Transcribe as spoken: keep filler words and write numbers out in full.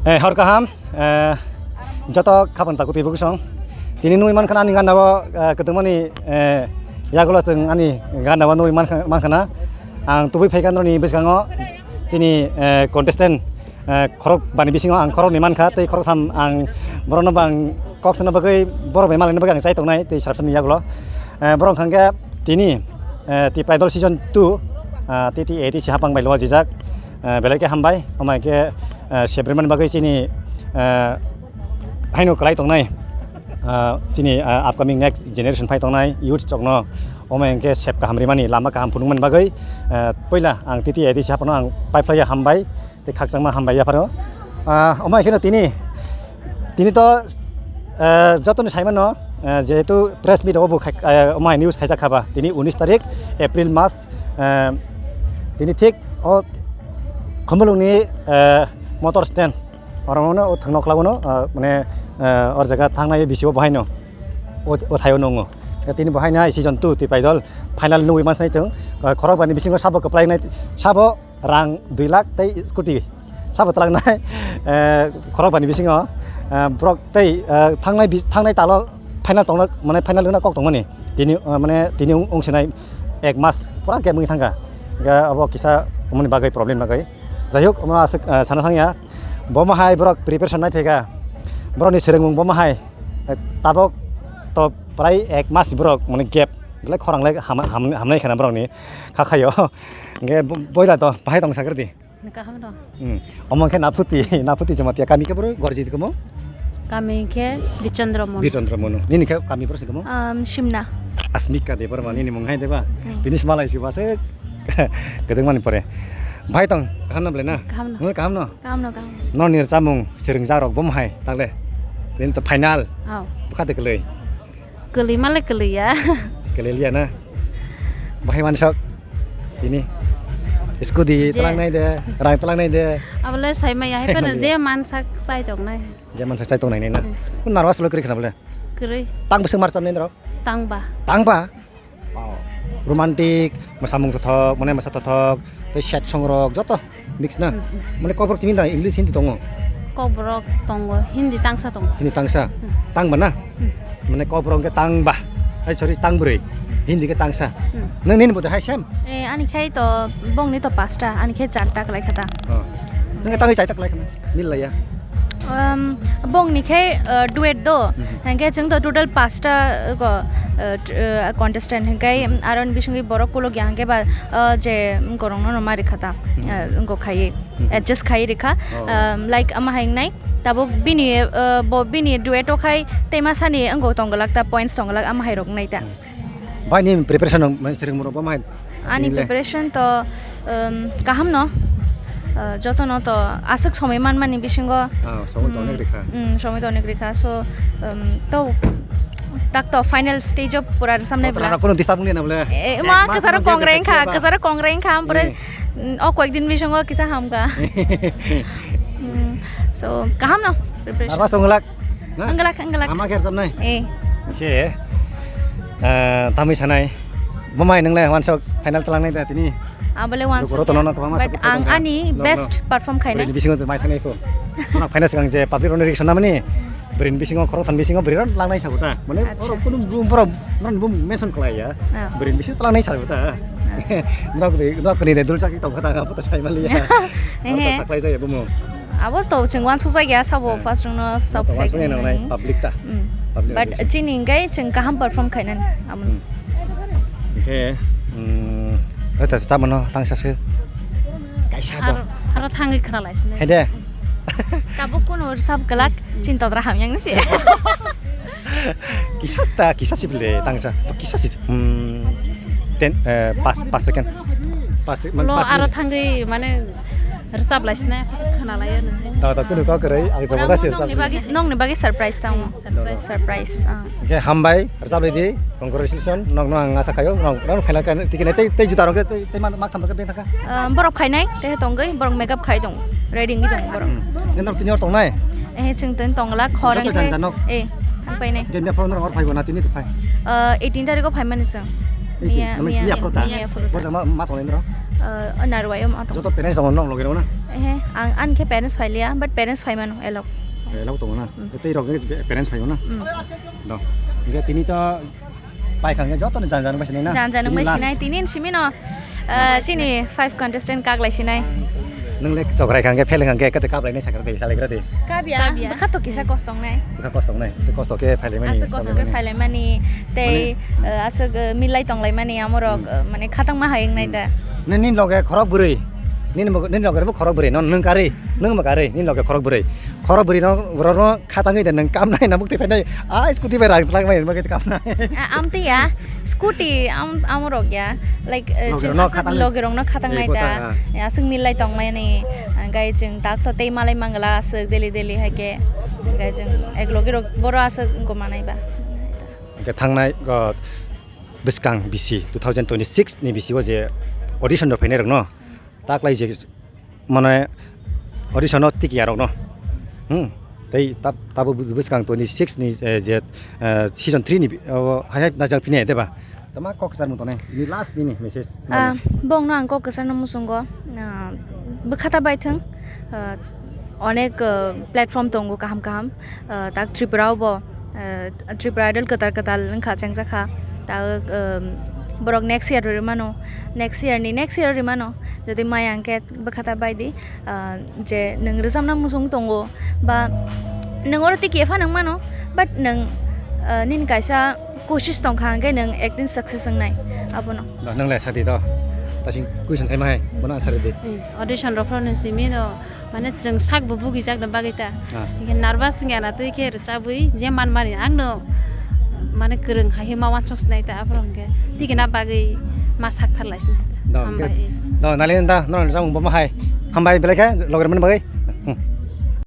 Eh, hor kaham, eh, joto khapang taku twi bukusong. Tini nui mankha ani ganda o, eh, kwtwmani, eh, yagulo chwng ani ganda o nui mankha, mankha na. Ang tubui phaikha noroni bwskango chini, eh, contestant, eh, khorok bani bisingo ang khorok ni mankha, tei khorok tham ang borokno bang kok sana bagwi borok bai malaina bagwi ang chai tongnai tei sarap sani yagulo. Eh, borok hwnkha khe tini, eh, Tipra Idol season two, ah, T T A T C hapang bai lo jijak. Eh, belai khe hambai, omo hai khe, eh, sebrimani bagwi chini, eh, haino kwlai tongnai, eh, chini, eh, upcoming next generation phai tongnai youth chokno omo hai khe sep kaham rimani lama kaham phunukmani bagwi, eh, puila ang T T A T C haphano ang paiphlaiya hambai tei khakchangma hambai yapharo. Ah, omo hai kheno tini, tini to, eh, jotoni saimano, eh, jehetu press meet obo khai, eh, omo hai news khaijak khaba tini unis tarik April mas, eh, tini thik o Khumulwngni, eh, motor stand, oro no o thwngno khlai no, ah, mane, ah, or jaga thangnai bisi o bahai no o, o thaio nungo. Tini bahai nai season two Tipra Idol final nugwi mansai thung, ah, khorok bani bisingo sabo kwplai nai, sabo rang dui lakh tei scooty sabo twlang nai, eh, khorok bani bisingo, eh, borok tei, eh, thangnai bi-, thangnai talo final tongna, mane final wngna kok tongmani. Tini, ah, mane tini wng-, wngsinai ek mas pura gap wngwi thangkha. Hingkhe abo kisa omoni bagwi problem bagwi. Jai hok, omo aswk, ah, sana thangya. Bomo hai borok preparation nai phaikha. Borokni swrwngmung bomo hai. Eh, tabok to prai ek mas borok mane gap. Belai khorang lai ham-, ham-, hamnai khana borokni kha khayo. Hingkhe bo-, boila to bahai tong sakrdi. Kaham no. Hmm. Omo khe Naphuti, Naphuti Jamatia kami khe boro Gorjit komo? Kami khe Bichandra Mon. Bichandra Mon. Nini khe kami boro singkomo? Um, Shimna. Asmika Debbarma nini mung hai deba? Hmm. Bini smalai si base kedeng mani pore. Bhai tong, kaham na bole na? Kaham no. Nung kaham no? Kaham no, kaham. No nir chamung, sering jarok bom hai, takle. Bini to final. Aw. Bukha de kelei. Kwlwi male kwlwi ya. Kwlwi liya na. Bahai mansok. Tini. Scooty Je. Talang nai de, rang talang nai de. Abole sai maya hai Sai pano maya. Je mansak sai tok nai. Je mansak sai tok nai nai na. Hmm. Kun narwas lo kri khna bole. Kwrwi. Tang bwswk mar chamnai nrok? Tangba. Tangba? Wow. Romantic, mwsamung thothok, mane mwsa thothok, tei sad song rok joto. Mix na? Hmm, hmm. Mane kokborok chini da English Hindi tongo? Kokborok tongo, Hindi tangsa tongo. Hindi tangsa? Hmm. Tangba na? Hmm. Mane kokborok hwnkhe tangba. Ai, sorry, tangbrwi. Hindi khe tangsa. Hmm. Nang nini bodo hai same? Eh, ani khai to bongni to pasta, ani khai charta kwlai kha ta. Oh. Nang tangwi chaita kwlai khna? Mil laiya. Um, bongni khai, uh, duet do. Mhm. Hingkhe chwng to total pasta, uh, go, uh, t-, uh, contestant hingkhe, um, aroni bisingwi borok kolok ya hingkhe ba, uh, je, um, korongno no ma rikha ta. Mhm. Uh, wngkok khaiwi. Mhm. Adjust khai rikha. Oh. Um, like, ama hai wngnai. Tabuk bini, uh, bo bini duet o khai teima sani wngkok tongglak ta, points tongglak, ama hai rok wngnai ta. Hmm. Bai ni preparation rok, mane, sering murok, bo mai. Ani Nile. Preparation to, um, kaham no. Uh, joto no to aswk somoi man mani bisingo. Ah, somoi to onek rikha. Mm, somoi to onek rikha. So, um, to tak to final stage o pura samnai bla. Kono disturb ngi na bole. Eh, ma kasaro kongreng kha, kasaro kongreng kha, ampore. Eh. Mm, o koyek din bisingo kisa hamkha. Mm, so, kaham no preparation. Nervous tong glak, na? Wngglak, wngglak. Ama kher samnai? Eh. Oke. Eh, tamwi sanai. Bo mai nwnglai wansok final twlangnai da tini? Abole wansok. Rok rotono na kwbangma support khaijak. But ang ani best perform khainai. Bini bisingo mai thangnai pho. Final swkang je public rokni reaction namani. Bwrwini bisingo, khoroktham bisingo bwrwi rok langnai sago ta. Mane, acha. Borok kunu bu-, borok, borok bu mention khlai ya. Ah. Bwrwini bisingo tlangnai sago ta. Ah. Norok bwrwi, norok bwrwi ni dul chakri tong kha ta, abo ta sai mali ya. Ehe. Norok ta saklai jaya bumo. Abo to chwng wansuk jaya sabo. Ah. First round no sabo. Norok ta wansuk nai nai public ta. Mm. Public. But chini hingkai chwng kaham perform khainani amo. Mm. Oke, mm, oh, ta, ta mano, tangsa se. Kaisa to. Aro, aro thangwi khna lai sini. Hai de. Tabuk kuno sab galak chinta dra ham yang si. Kisa sta, kisa si bile, tangsa. To kisa si. Hmm. Ten, eh, pas, pas second. Pas se-, man, lo pas aro minute. Thangwi mane rwchap lai sini, khna lai ano. Ta, ta, kuno kok kwrwi, ang jabo da si rwchap. Nongni bagi, nongni bagi surprise tamo. Surprise. Surprise, ah. Oke, hambai, rwchap lai di. Congratulations, nokno ang asa khaio, nok, nok phaina khe tiki nai tei, tei juta rok khe tei, tei man, mak tham rok khe beng thaka. Ah, borok khainai, tei tongwi, borok makeup khai tong, ready wngwi tong borok. Hmm. Nang tini hor tongnai? Eh, chwng tini tong glak, hor joto wngkhe, janja nok? Eh, thang painai. Jemia phone rok hor phaibo na tini to phai? Ah, eighteen tarikh o phaimani chwng. Eighteen, miya, mane miya, miya phuru ta? Miya phuru ta. Borok ma, ma tongnai norok? Uh, narwai um ato. Joto parents tongo nok loge na? Eh, ang an ke parents phailiya, but parents phai mano elok. Elok tongo na? Mm. Tei rok parents phai na? Mm. Do. Hingke tini to pai khangke joto ni jan jan bai sinai na? Jan jan bai sinai, tini simi no, uh, chini five contestant kak lai sinai. Nung le chokrai khangke, fail khangke, kate kap lai nai sakra de, salai gra de. Kabya, kabya. Bwkha to kisa kostong nai. Bwkha kostong nai, se kosto ke phaile mani. Aswk kosto ke phaile mani, tei, eh, aswk, eh, milai tonglai mani amorok, eh, mane khatang ma hayung nai da. Nini loge khorok bwrwi. Nini loge bo khorok bwrwi. Non nung kari, nung ma kari, nini loge khorok bwrwi. Khorok bwrwi no, borok no khatangwi de nung kam nai na bukti phainai. Ah, scooty bai rang plak mai ma kam nai. Amte ya. Scooty am-, amorok ya, like, eh, loge chwng rokno aswk khatang loge rokno khatang nai ta, aswk milai tong mani, hingke chwng tak to tei malai mangla aswk daily daily hai ke, hingke chwng ek loge rok boro aswk wngkha manai ba. Hingke thangnai, uh, bwskang bisi two thousand twenty-six ni bisi o je audition rok phainai rokno, taklai je mane audition o tikiya rokno. Hmm. Tei tab-, tabuk bwskang twenty-six ni, eh, je, eh, season three ni bi-, o hai hai najak phine deba. Tama kok kwchar mung tongnai. Ni last nini message. Ah, bongno ang kok kwcharno muchungo, ah, bwkha ta bai thung, ah, onek, ah, platform tongo kaham kaham, ah, tak Tripura o bo, ah, Tripura Idol kwtal kwtal wngkha chengjakha. Ta, ah, borok next year rwi mano, next year ni next year rwi mano, jodi maya hwnkhe bwkha ta bai di, ah, je nwng rwchapna muchung tongo ba nwng oro tikiya phano wng mano, but nwng, ah, nini kaisa kosis tongkha hwnkhe nwng ekdin success wngnai abono. Do, nwng le sadi do. Tasing question khaima hai, bono answer di. Hmm, audition rok phano simi do, mane chwng sak bo bugijak na bagwi ta. Ah. Hingke nervous wngya na twi khe rwchabwi je man mani ang no mane kwrwng hai ma wansok sinai ta aphuru hingke tiki na bagwi ma sak thar lai sinai ta. Do, hambai. Hingke, do, nali da, no, no, samung bo ma hai. Hambai belai khe, logar mani bagwi.